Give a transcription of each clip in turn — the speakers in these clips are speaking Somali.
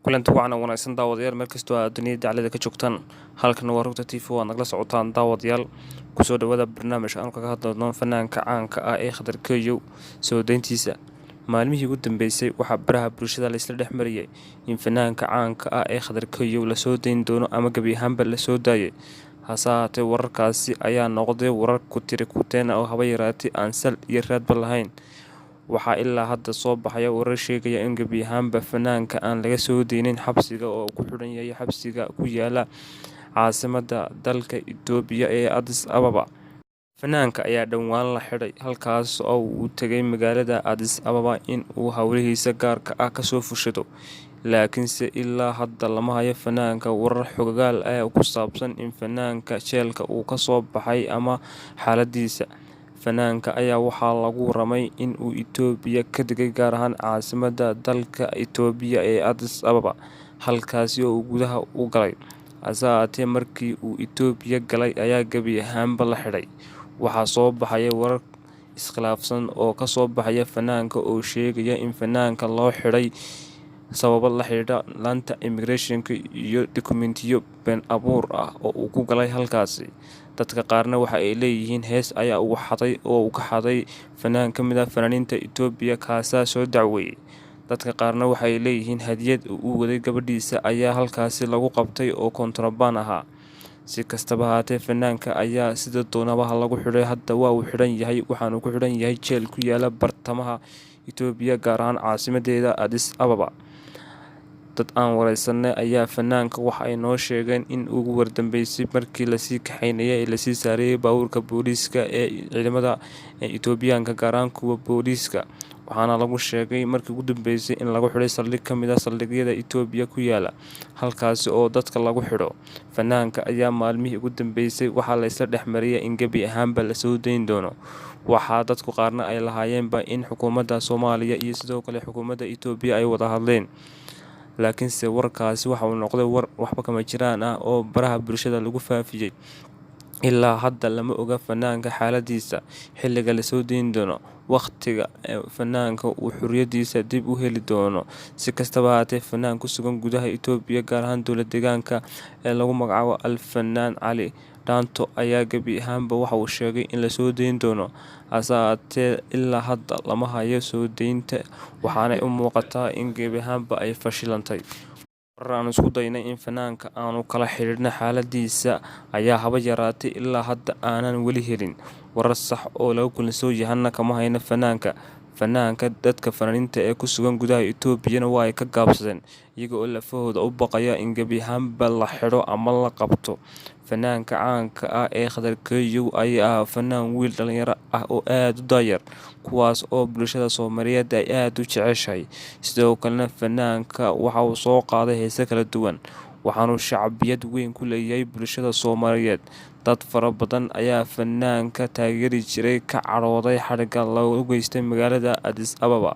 Kulanti wacan oo wanaagsan, daawadayaal, meel kastoo aad dunida daclada ka joogtaan. Halkan waa Rugta TV, waad nagala socotaan. Daawadayaal, kusoo dhawaada barnaamij aanu kaga hadli fanaanka caanka ah ee Khadar Keyow soo deyntiisa. Maalmihii ugu dambeysay waxaa baraha bulshada laisla dhex mariyay in fanaanka caanka ah ee Khadar Keyow lasoo deyn doono ama gebi ahaanba lasoo daayay. Hase ahaatee, wararkaasi ayaa noqday warar ku tiri kuteen oo haba yaraatee aan sal iyo raadba lahayn. Waxaa ilaa hadda soo baxaya warar sheegaya in gebi ahaanba fanaanka aan laga soo deynin xabsiga oo uu ku xidhan yahay xabsiga ku yaala caasimadda dalka Itoobiya ee Addis Ababa. Fanaanka ayaa dhowaan la xidhay, halkaas oo uu tegay magaalada Addis Ababa in uu howlihiisa gaarka ah kasoo fushado. Laakiinse ilaa hadda lama hayo fanaanka warar xogogaal ah oo ku saabsan in fanaanka jeelka uu kasoo baxay ama xaaladiisa. Fanaanka ayaa waxaa lagu waramay in uu Itoobiya ka degay, gaar ahaan caasimadda dalka Itoobiya ee Addis Ababa, halkaasi oo uu gudaha u galay. Hase ahaatee, markii uu Itoobiya galay ayaa gebi ahaanba la xidhay. Waxaa soo baxaya warar iskhilaafsan oo kasoo baxaya fanaanka oo sheegaya in fanaanka loo xidhay sababo la xidhiidha laanta immigration-ka iyo dukumentiyo been abuur ah oo uu ku galay halkaasi. Dadka qaarna waxa ay leeyihiin hees ayaa uu xaday oo uu ka xaday fanaan ka mid ah fanaaniinta Itoobiya, kaasaa soo dacweeyay. Dadka qaarna waxa ay leeyihiin hadiyad uu waday gabadhiisa ayaa halkaasi lagu qabtay oo kontarabaan ahaa. Si kastaba ahaatee, fanaanka ayaa sida doonabaha lagu xidhay, hadda waa uu xidhan yahay, waxaanu ku xidhan yahay jeel ku yaala bartamaha Itoobiya, gaar ahaan caasimadeeda Addis Ababa. Dad aan wareysanay ayaa fanaanka waxa ay noo sheegeen in ugu wardambeysay markii lasii kaxaynayay ee lasii saarayay baabuurka booliiska ee ciidamada Itoobiyaanka, gaar ahaan kuwa booliiska. Waxaana lagu sheegay markii ugu dambeysay in lagu xidhay saldhig ka mid ah saldhigyada Itoobiya ku yaala, halkaasi oo dadka lagu xidho. Fanaanka ayaa maalmihii ugu dambeysay waxaa la isla dhex mariyay in gebi ahaanba lasoo deyn doono. Waxaa dadku qaarna ay lahaayeenba in xukuumadda Soomaaliya iyo sidoo kale xukuumadda Itoobiya ay wada hadleen. Laakiinse warkaasi waxa uu noqday war waxba kama jiraan ah oo baraha bulshada lagu faafiyey. Ilaa hadda lama oga fanaanka xaaladiisa, xilliga lasoo deyn doono, waqtiga fanaanka uu xorriyadiisa dib u heli doono. Si kastaba ahaatee, fanaan ku sugan gudaha Itoobiya, gaar ahaan dowlad deegaanka ee lagu magacaabo Al-Fanaan Cali Dhaanto, ayaa gebi ahaanba waxa uu sheegay in lasoo deyn doono. Hase ahaatee, ilaa hadda lama hayo soo deynta, waxaanay u muuqataa in gebi ahaanba ay fashilantay. Warar aan isku daynay in fanaanka aanu kala xidhiidhno xaaladiisa ayaa haba yaraatee ilaa hadda aanan weli helin. Warar sax oo lagu kalsoon yahayna kama hayno fanaanka. Fanaanka dadka fanaaniinta ee ku sugan gudaha Itoobiyana waa ay ka gaabsadeen, iyaga oo lafahooda u baqaya in gebi ahaanba la xidho ama la qabto. Fanaanka caanka ah ee Khadar Keyow ayaa ah fanaan wiil dhalinyaro ah oo aad u da'yar, kuwaas oo bulshada Soomaaliyeed ay aad u jeceshahay. Sidoo kalena fanaanka waxa uu soo qaaday heese kala duwan, waxaanu shacbiyad weyn ku leeyahay bulshada Soomaaliyeed. Dad fara badan ayaa fanaanka taageeri jiray ka cadhooday xadhigga loogu geystay magaalada Addis Ababa,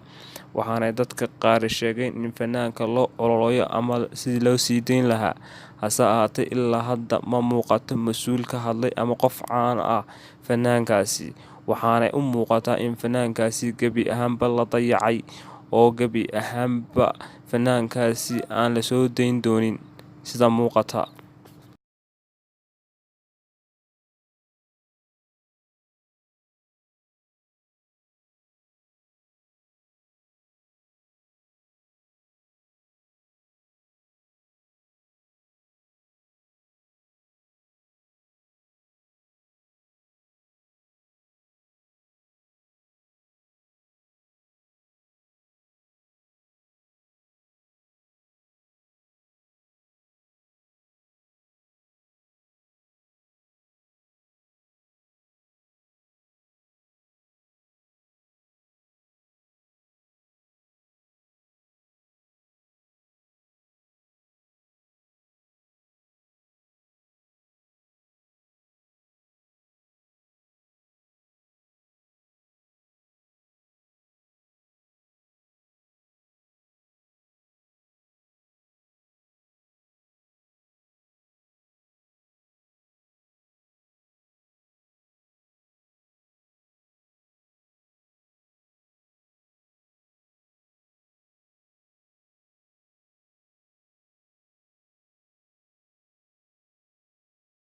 waxaanay dadka qaar sheegeen in fanaanka loo ololayo ama sidii loo sii deyn lahaa. Hase ahaatee, ilaa hadda ma muuqato mas'uul ka hadlay ama qof caan ah fanaankaasi. Waxaanay u muuqataa in fanaankaasi gebi ahaanba la dayacay oo gebi ahaanba fanaankaasi aan lasoo deyn doonin sida muuqata.